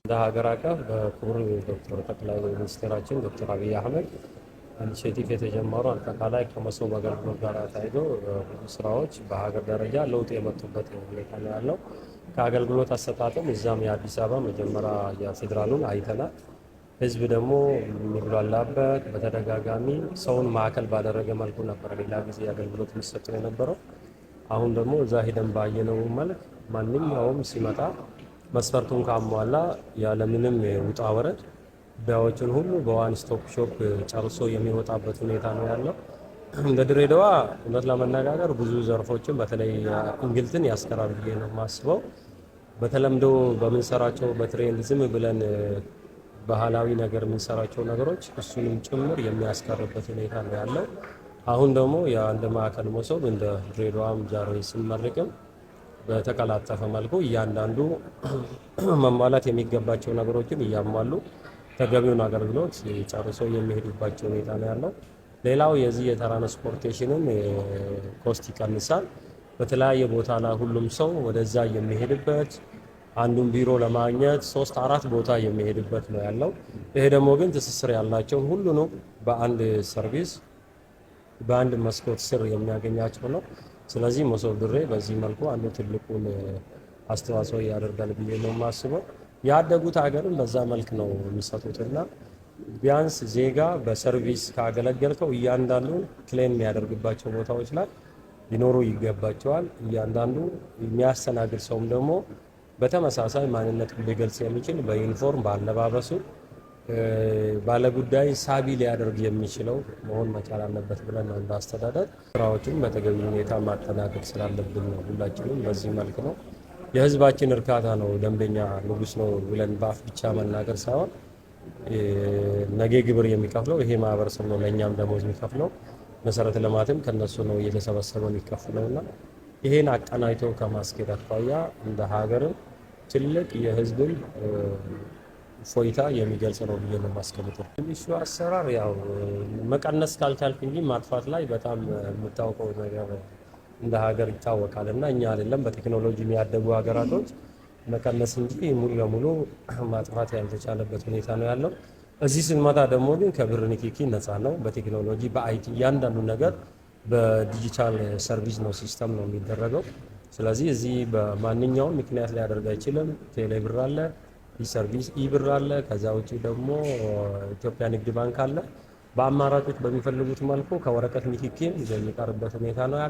እንደ ሀገር አቀፍ በክቡር ዶክተር ጠቅላይ ሚኒስትራችን ዶክተር አብይ አህመድ initiative የተጀመሩ አጠቃላይ ከመሶብ አገልግሎት ጋር ተያይዞ ብዙ ስራዎች በሀገር ደረጃ ለውጥ የመጡበት ሁኔታ ነው ያለው። ከአገልግሎት አሰጣጥም እዛም የአዲስ አበባ መጀመሪያ የፌዴራሉን አይተናል። ህዝብ ደግሞ የሚጉላላበት በተደጋጋሚ ሰውን ማዕከል ባደረገ መልኩ ነበር ሌላ ጊዜ አገልግሎት የሚሰጠው የነበረው። አሁን ደግሞ እዛ ሄደን ባየነው መልክ ማንኛውም ሲመጣ መስፈርቱን ካሟላ ያለምንም ውጣ ወረድ ጉዳዮችን ሁሉ በ one stop shop ጨርሶ የሚወጣበት ሁኔታ ነው ያለው። እንደ ድሬዳዋ እውነት ለመነጋገር ብዙ ዘርፎችን በተለይ እንግልትን ያስቀራል ብዬ ነው የማስበው። በተለምዶ በምንሰራቸው በ trend ዝም ብለን ባህላዊ ነገር የምንሰራቸው ነገሮች እሱንም ጭምር የሚያስቀርበት ሁኔታ ነው ያለው። አሁን ደግሞ የአንድ ማዕከል መሶብ እንደ ድሬዳዋም ዛሬ ስንመርቅም በተቀላጠፈ መልኩ እያንዳንዱ መሟላት የሚገባቸው ነገሮችን እያሟሉ ተገቢውን አገልግሎት ጨርሰው የሚሄዱባቸው ሁኔታ ነው ያለው። ሌላው የዚህ የ transportation ን cost ይቀንሳል። በተለያየ ቦታ ላይ ሁሉም ሰው ወደዛ የሚሄድበት፣ አንዱን ቢሮ ለማግኘት ሶስት አራት ቦታ የሚሄድበት ነው ያለው። ይሄ ደግሞ ግን ትስስር ያላቸውን ሁሉንም በአንድ service በአንድ መስኮት ስር የሚያገኛቸው ነው። ስለዚህ መሶብ ድሬ በዚህ መልኩ አንዱ ትልቁን አስተዋጽኦ ያደርጋል ብዬ ነው የማስበው። ያደጉት ሀገርም በዛ መልክ ነው የሚሰጡትና ቢያንስ ዜጋ በ service ካገለገልከው እያንዳንዱ claim የሚያደርግባቸው ቦታዎች ላይ ሊኖሩ ይገባቸዋል። እያንዳንዱ የሚያስተናግድ ሰውም ደግሞ በተመሳሳይ ማንነቱን ሊገልጽ የሚችል በዩኒፎርም፣ በአለባበሱ ባለጉዳይ ሳቢ ሊያደርግ የሚችለው መሆን መቻል አለበት ብለን ነው እንደ አስተዳደር ስራዎችን በተገቢ ሁኔታ ማጠናቀቅ ስላለብን ነው። ሁላችንም በዚህ መልክ ነው፣ የህዝባችን እርካታ ነው ደንበኛ ንጉስ ነው ብለን በአፍ ብቻ መናገር ሳይሆን ነገ ግብር የሚከፍለው ይሄ ማህበረሰብ ነው። ለእኛም ደሞዝ የሚከፍለው፣ መሰረተ ልማትም ከነሱ ነው እየተሰበሰበ የሚከፍለው እና ይሄን አቀናጅቶ ከማስኬድ አኳያ እንደ ሀገርም ትልቅ የህዝብን እፎይታ የሚገልጽ ነው ብዬ ነው የማስቀምጠው። ትንሹ አሰራር ያው መቀነስ ካልቻልክ እንጂ ማጥፋት ላይ በጣም የምታውቀው ነገር እንደ ሀገር ይታወቃል እና እኛ አይደለም በቴክኖሎጂ የሚያደጉ ሀገራቶች መቀነስ እንጂ ሙሉ ለሙሉ ማጥፋት ያልተቻለበት ሁኔታ ነው ያለው። እዚህ ስንመጣ ደግሞ ግን ከብር ንክኪ ነፃ ነው። በቴክኖሎጂ በ IT እያንዳንዱ ነገር በ digital service ነው፣ system ነው የሚደረገው። ስለዚህ እዚህ በማንኛውም ምክንያት ሊያደርግ አይችልም። ቴሌ ብር አለ፣ e-service ኢ-ብር አለ። ከዛ ውጭ ደግሞ ኢትዮጵያ ንግድ ባንክ አለ። በአማራጮች በሚፈልጉት መልኩ ከወረቀት ንክኪም የሚቀርበት ሁኔታ ነው ያለው።